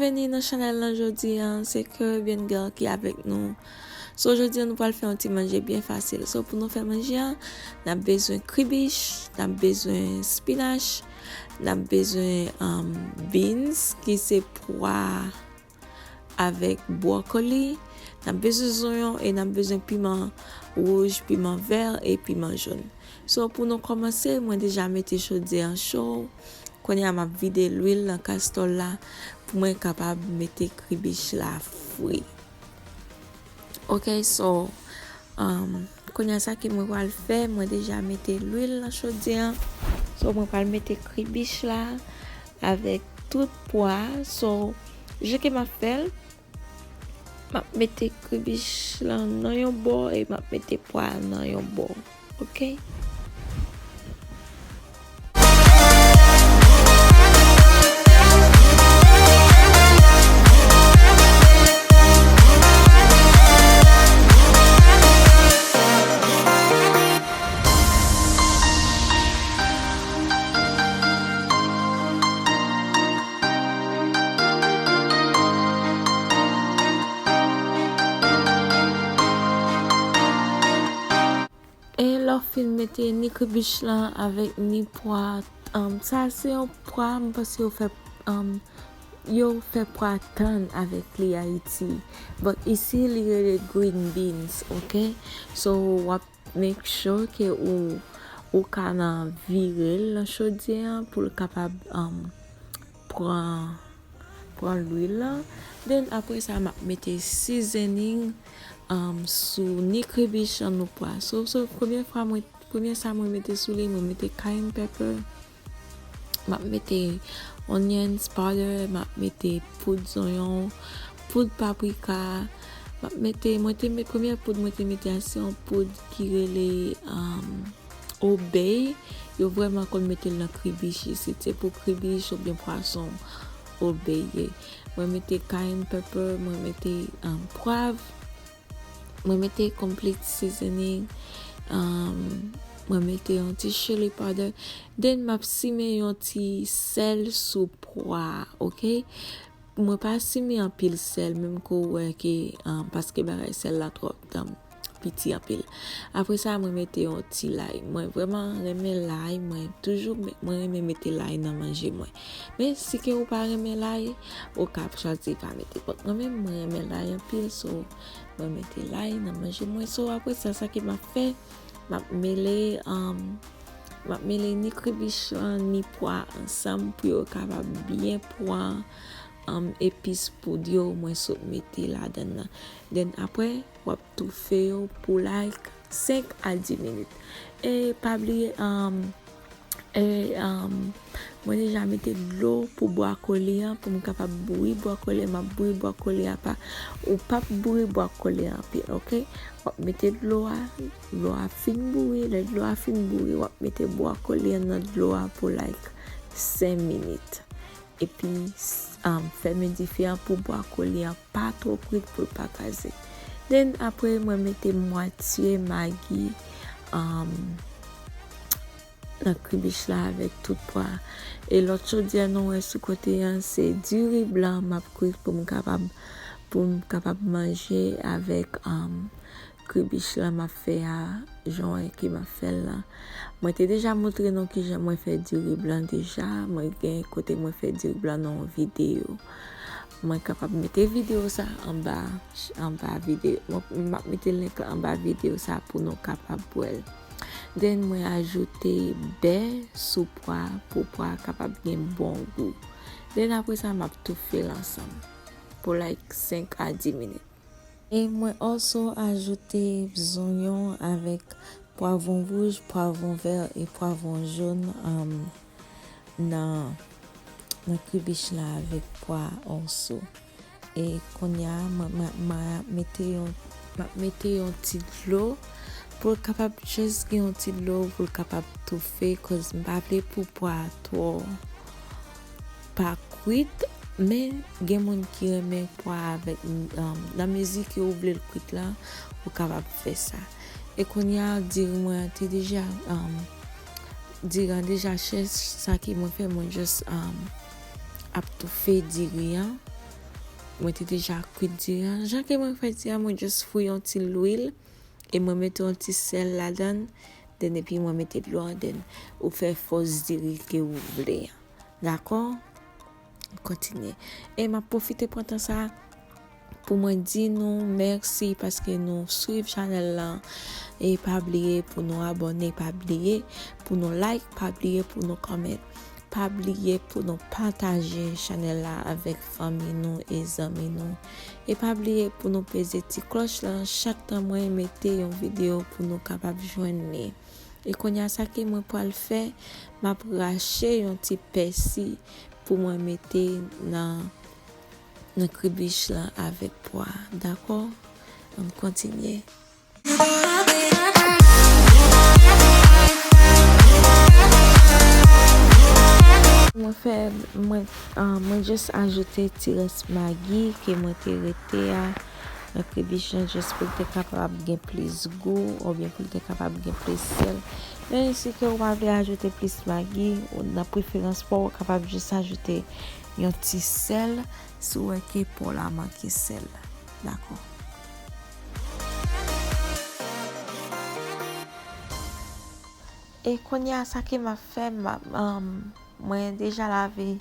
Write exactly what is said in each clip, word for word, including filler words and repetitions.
Byenveni nan chanèl lan jodi a, se Caribbean Girl ki avèk nou. So, jodi a nou pral fè yon ti manje byen fasil. So, pou nou fè manje a, n ap bezwen kribich, n ap bezwen spinach, n ap bezwen, um, beans, ki se pwa avèk bwokoli, n ap bezwen zonyon e n ap bezwen piman wouj, piman vè e piman jòn. So, pou nou kòmanse, mwen deja mete chodyè an cho. Kounye a, m ap vide lwil nan kastòl la pou mwen kapab mete kribich la fri. Ok, so, um, kounye a, sa ke mwen pral fè, mwen deja mete lwil nan chodyè an. So, mwen pral mete kribich la avèk tout pwa. So, jan ke m ap fè l, m ap mete kribich lan nan yon bò e m ap mete pwa a nan yon bò. Ok? E lè w fin mete ni kribich lan avèk ni pwa, um, sa se yon pwa, m panse yo fè, um, yo fè pwa tann avèk li Ayiti. But isi, li rele green beans, ok? So, w ap make sure ke ou, ou ka nan vire l nan chodyè an pou l kapab, um, pran, pran lwil lan. Then, apre sa, m ap mete seasoning, um, sou ni kribich lan nou pwa. So, so, premye fwa mwen, premye sa mwen mete sou li, mwen mete cayenne pepper. M ap mete onions powder, m ap mete poud zonyon, poud paprika. M ap mete, mwen te met, premye poud mwen te mete a, se yon poud ki rele, um, Old Bay. Yo vrèman konn mete l nan kribich isit. Se pou kribich oubyen pwason Old Bay ye. Mwen mete cayenne pepper, mwen mete, um, pwav, mwen mete complete seasoning, um, mwen mete yon ti chili powder. Then, m ap simen yon ti sèl sou pwa, ok? Mwen pa simen anpil sèl, menm ke w wè ke, um, paske bagay sèl la twò, um, piti anpil. Apre sa, mwen mete yon ti lay. Mwen vrèman renmen lay, mwen toujou, mwen renmen mete lay nan manje mwen. Men si ke ou pa renmen lay, ou ka chwazi pa mete. But mwen menm, mwen renmen lay anpil, so mwen mete lay nan manje mwen. So, apre sa, sa ke m ap fè, m ap mele, um, m ap mele ni kribich lan, ni pwa ansanm pou yo kapab byen pran, um, epis poud yo mwen sot mete ladan nan. Then apre, w ap toufe yo pou, like, senk a dis minit. E pa bliye, um, e, um, mwen deja mete dlo pou bwokoli an, pou m kapab bouyi bwokoli an. M ap bouyi bwokoli an pa, ou p ap bouyi bwokoli an anpil, ok? W ap mete dlo a, dlo a fin bouyi, lè dlo a fin bouyi, w ap mete bwokoli an nan dlo a pou, like, senk minit. Epi, s-, um, fèmen dife an pou bwokoli an pa twò kwit pou l pa kraze. Then, apre, mwen mete mwatye magi, um, nan kribich la avèk tout pwa. E lòt chodyè nou wè sou kote an, se diri blan m ap kwit pou m kapab, pou m kapab manje avèk, um, kribich lan m ap fè a, jan w wè ke m ap fè l lan. Mwen te deja montre nou kijan mwen fè diri blan deja. Mwen gen kote mwen fè diri blan nan yon videyo. Mwen kapab mete videyo sa anba, anba videyo. Mwen, m ap mete link lan anba videyo sa pou nou kapab wè l. Then mwen ajoute bè sou pwa pou pwa kapab gen bon gou. Then apre sa, m ap toufe l ansanm pou, like, senk a dis minit. E mwen also ajoute zonyon avèk pwavwon wouj, pwavwon vè e pwavwon jòn, um, nan, nan kribich la avèk pwa also. E kounye a, mwen, mwen, mwen ap mete yon, m ap mete yon ti dlo pou l kapab just gen yon ti dlo pou l kapab toufe, 'cause m pa vle pou pwa a twò pa kwit, men gen moun ki renmen pwa avèk, um, nan mezi ke ou vle l kwit la, ou kapab fè sa. E kounye a, diri mwen an te deja, um, diri an deja chè, sa ki mwen fè, mwen just, um, ap toufe diri an. Mwen te deja kwit diri an. Jan ke mwen fè diri an, mwen just fouye yon ti lwil e mwen mete yon ti sèl ladan l, then epi mwen mete dlo an, then ou fè fòs diri ke ou vle an. Dakò? Kontinye. E m ap pwofite pran tan sa pou mwen di nou mèsi paske nou swiv chanèl lan. E pa bliye pou nou abòne, pa bliye pou nou like, pa bliye pou nou comment. Pa bliye pou nou pataje chanèl la avèk fanmi nou e zanmi nou. E pa bliye pou nou peze ti klòch lan chak tan mwen mete yon videyo pou nou kapab jwenn li. E kounye a sa ke mwen pral fè, m ap rache yon ti pèsi pou mwen mete nan, nan kribich lan avèk pwa. Dakò? Ann kontinye. Mwen fè, mwen, ah, mwen just ajoute ti rès magi ke mwen te rete a nan kribich lan, just pou l te kapab gen plis gou, oubyen pou l te kapab gen plis sèl. Men si ke ou pa vle ajoute plis magi, ou nan preferans pa w, ou kapab just ajoute yon ti sèl si w wè ke pa w la manke sèl. Dakò. E kounye a, sa ke m ap fè, m ap, um, mwen deja lave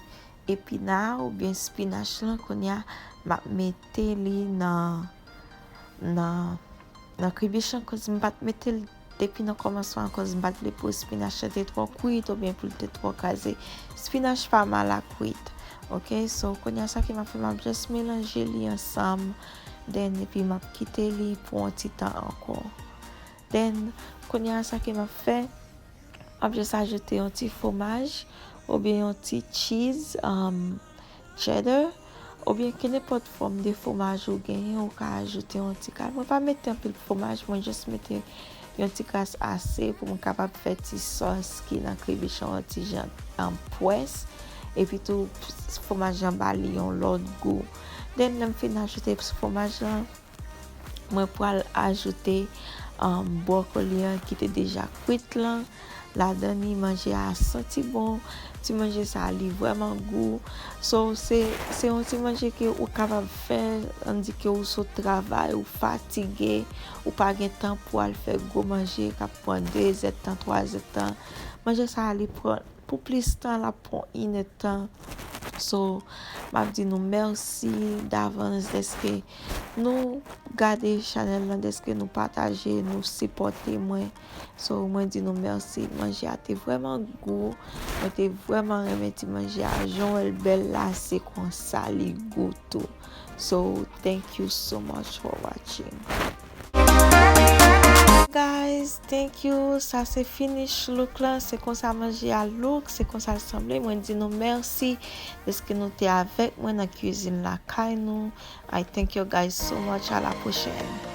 epina oubyen spinach lan, kounye a, m ap mete li nan, nan, nan kribich lan, koz m pa t mete l depi nan kòmansman an, koz m pa t vle pou spinach lan te twò kwit oubyen pou l te twò kraze. Spinach pa mal a kwit. Oke, so kounye a sa ke m ap fè, m ap just melanje li ansanm, then epi m ap kite li pou yon ti tan ankò. Then, kounye a sa ke m ap fè, m ap just ajoute yon ti fwomaj oubyen yon ti cheese, um, cheddar, oubyen kenenpòt fòm de fwomaj ou genyen, ou ka ajoute yon ti kras. Mwen pa mete anpil fwomaj, mwen just mete yon ti kras ase pou mwen kapab fè ti sòs ki nan kribich lan yon ti jan, um, pwès. Epi tou, fwomaj lan ba li yon lòt gou. Then, lè m fin ajoute fwomaj lan, mwen pral ajoute, um, bwokoli an ki te deja kwit lan ladan li. Manje a santi bon. Ti manje sa a, li vrèman gou. So, se, se yon ti manje ke ou kapab fè, ann di ke ou sot travay, ou fatige, ou pa gen tan pou al fè gwo manje k ap pran de zèdtan, twa zèdtan. Manje sa a, li pran pou plis tan, l ap pran inèdtan. So, m ap di nou mèsi davans dèske nou gade chanèl lan, dèske nou pataje, nou sipòte mwen. So, mwen di nou mèsi. Manje a te vrèman gou. Mwen te vrèman renmen ti manje a. Jan w wè l bèl la, se konsa li gou tou. So, thank you so much for watching. Guys, thank you. Sa se finish look lan. Se konsa manje a look. Se konsa l sanble. Mwen di nou mèsi dèske nou te avèk mwen nan kwizin lakay nou. I thank you guys so much. À la prochaine.